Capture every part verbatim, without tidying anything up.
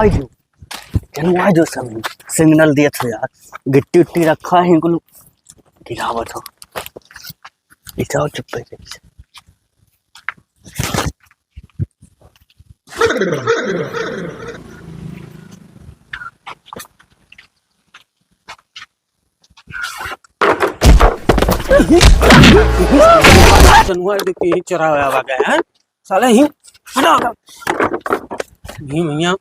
आई जो, जनवा जो सब signal दिया था यार, गिट्टी उट्टी रखा है इनको लोग गिरावत हो। इधर आओ चुप्पे से। जनवा देख के यही चरा हुआ आ गया है। साला ही हटा, हटा। ये भैया।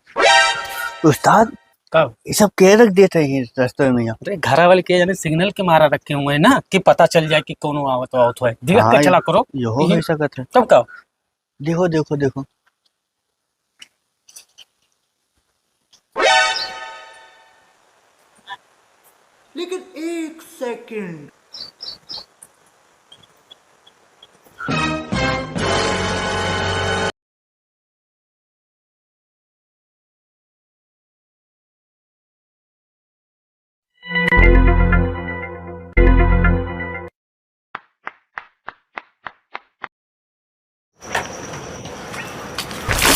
उस्ताद, का? ये सब के रख देते हैं रस्तों में यहाँ? अरे, घरा वाले के जाने signal के मारा रखे हुए हैं ना, कि पता चल जाए कि कौन आवत, आवत हुआ है। दिक्कत हाँ, का चला करो। यो हो यही सकत है। तब का? देखो, देखो, देखो। लेकिन एक second।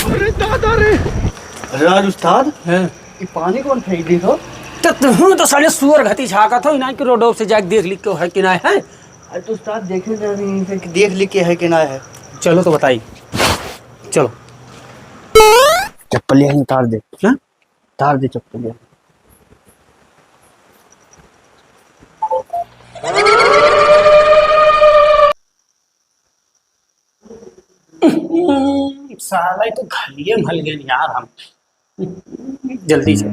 अरे दादा रे! अरे राज उस्ताद, हैं? ये पानी कौन फेंक दी तो? तो तुम तो साले सुअर घती झाकत हो, इनाई के रोड से जाके देख लिख के है कि ना है? अरे तो उस्ताद देखे ना, अभी इनसे देख लिख के है कि ना है। चलो तो बताई, चलो। चप्पल यहाँ उतार दे। हाँ? उतार दे चप्पल यहाँ। साला, ये तो घलिए मल गए यार हम। जल्दी से।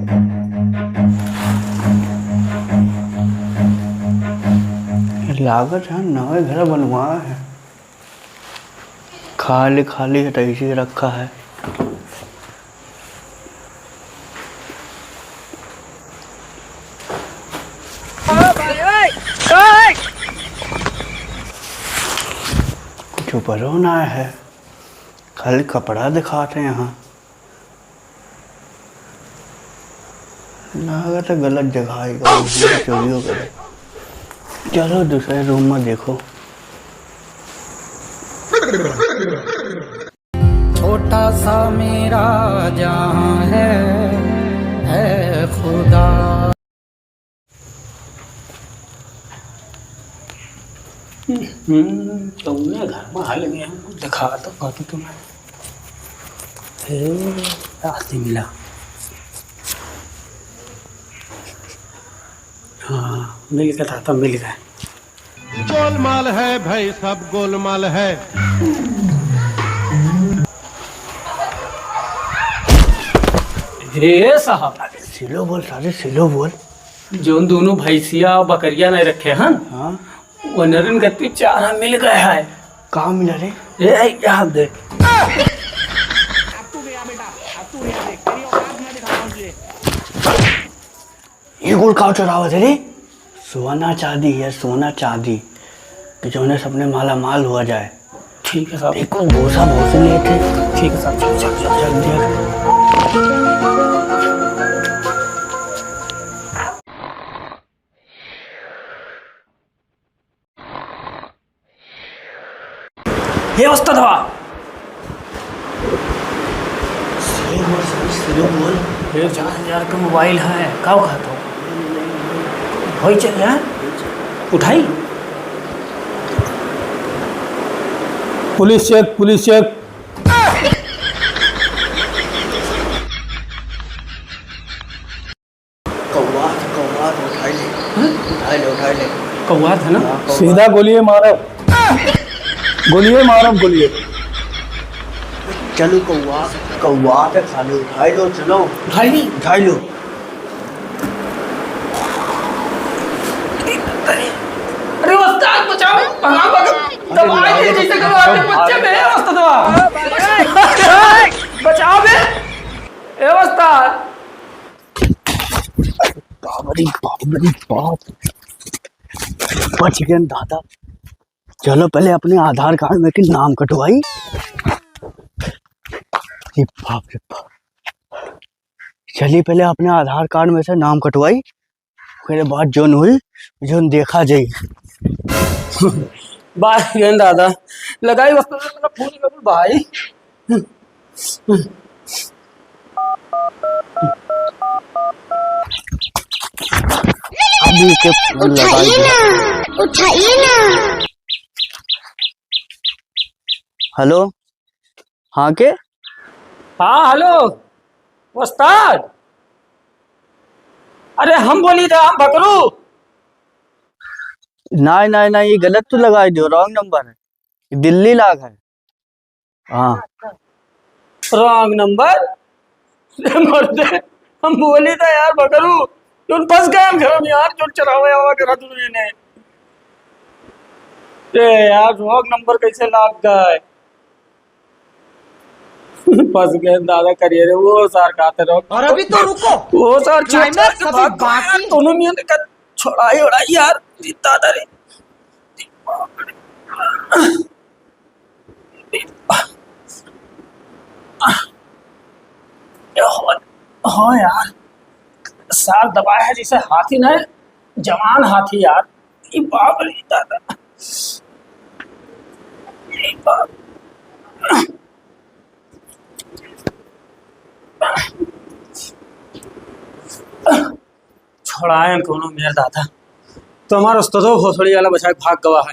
लागत है नवे घर बनवा है। खाली खाली है तो ऐसे ही रखा है। कुछ ऊपरो ना है, खाली कपड़ा दिखाते हैं यहाँ। लागत है गलत जगह आई गए, चोरियो करे। चलो दूसरे रूम में देखो। छोटा सा मेरा जहां है, है खुदा। हम्म, कौने घर में हाल गया, हमको दिखा तो, कहती तो मैं। ए, रास्ते मिला। हाँ, मिल गया, दादा, मिल गया। गोलमाल है भाई, सब गोलमाल है। हे साहब। अरे, सिलो बोल, सारे सिलो बोल। जौन दोनों भैंसिया, बकरिया नहीं रखे हैं, हाँ। वनरन गति चारा मिल गया है। कहाँ मिला रे? ए, यहाँ देख। अब तू गया बेटा, अब तू गया देख, तेरी औकात मैं दिखाता हूँ तुझे। ये कुल का चोरावत है रे? सोना चांदी है, सोना चांदी, कि जौने से अपने माला माल हुआ जाए। ठीक है साहब। एक भूसा भूसी लेके। ठीक है साहब, चल, चल, चल, चल, देख। हे उस्तादवा। सिलो बोल, सिलो बोल। हे चार हजार का मोबाइल है, का कहत हो? होई चल यार। उठाई? Police check, police check. कौआ, कौआ, उठाई ले। हाँ? उठाई ले, उठाई ले। कौआ था ना? हाँ, कौआ। सीधा गोलिये मारब। गोलिये मारब, गोलिये। चलो कौआ, कौआ के खाली उठाई लो, चलो। उठाई ली? उठाई लो। अरे उस्ताद बचाओ, भगा, भगा। दबाए दे, जैसे करो, आते बच्चे में है उस्ताद। बचाओ बे। ए उस्ताद। बाप रे बाप, रे बाप। बच गए दादा। चलो पहले अपने आधार कार्ड में के नाम कटवाई। ये बाप रे बाप। चलिए पहले अपने आधार कार्ड में से नाम कटवाई, फिर बात जोन हुई, जोन देखा जाई। बाय गेन दादा, लगाई बस मेरा फोन करूँ भाई। अभी के फोन लगाई उठाइए दे। ना, उठाइए ना। हेलो, हाँ के? हाँ, हेलो, उस्ताद। अरे, हम बोली था, हम भकरू। नाहीं, नाहीं, नाहीं, ये गलत तो लगाई दियो, wrong number है, ये दिल्ली लाग है। हाँ। Wrong number? अरे मर्दे, हम बोली था यार बकरू, जोन फंस गए हम घर में यार, जोन चरावे आवा करा तू ने। ए यार, wrong number कैसे लाग गए? फंस गए दादा, करिए रे, वो सार खाते रहो। और अभी तो रुको। वो सार छोड़, climax छोड़ के अभी भाग गए यार, बाकी। दोनों मियाँ ने कहा, छोड़ाई उड़ाई यार, दादा रे। हाँ यार, सार दबाया है जैसे हाथी ना है, जवान हाथी यार। ई बाप रे दादा, ई बाप। छोड़ायन कोनो मेर दादा, तो हमार उस्तादो भोसड़ी वाला बचाए भाग गवा है।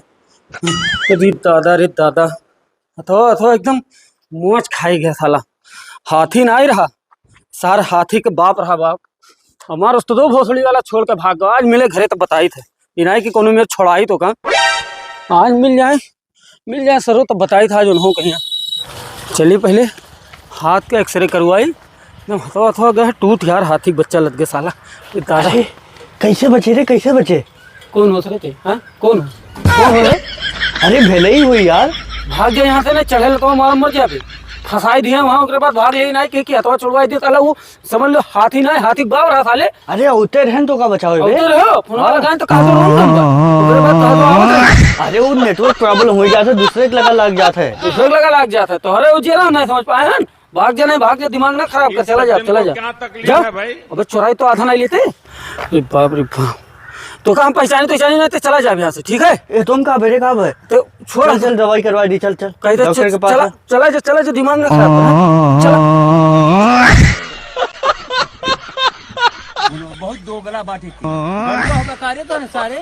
अरे दादा रे दादा, अथवा, अथवा एकदम मोच खाई गया साला। हाथी ना आई रहा, सार हाथी के बाप रहा बाप। हमार उस्तादो भोसड़ी वाला छोड़ के भाग गवा। आज मिले घरे तो बताई थे, इनाई कि कोनो मेर छोड़ाई तो का। आज मिल जाए, मिल जाए सरो तो बताई था आज उन्हों कहीं। चलिए पहले हाथ का एक्सरे करवाई। एकदम हथवा हथवा गए टूट यार, हाथी के बच्चा लद गए साला। ये दादा। अरे, कैसे बचे रे, कैसे बचे? कौन हो सके थे? हाँ? कौन हो? कौन हो रे? अरे, भेलई हुई यार। भाग गए यहाँ से ना, चढ़े लगो, मार मर जाबे। फंसाई दिए वहाँ, ओकरे बाद भाग यही ना, कि, कि हथवा छुड़वाई दिए, साला वो समझ लो हाथी ना, हाथी के बाप रहा साले। अरे, उतर हैं तो का बचाओ बे? उतर हो, फोन हाँ। लगाएं तो कहा तो wrong number। ओकरे बाद कहा तो आवत है। अरे, वो network problem हो जाता है, दूसरे के लगा लग जाता है। दूसरे के लगा लग जाता है, तो अरे, वो जेरा नहीं समझ पाए हैं। भाग जा, नहीं भाग जा, दिमाग ना खराब कर, चला जा, चला जा। क्या तकलीफ जा। है भाई? अबे चोराई तो आधा नहीं लेते। अरे बाप रे बाप। तो का हम पहचाने तो पहचाने नहीं, तो चला जा यहाँ से, ठीक है? ए, तुम का बेरे का भाई? तो छोड़। चल, चल, दवाई करवा दी, चल, चल। कह दे, डॉक्टर चल, के पास चला, चल। चला जा, चला जा, दिमाग ना खराब कर, हाँ? चला। बहुत दोगला बात है। लड़का होगा कार्य तो है सारे।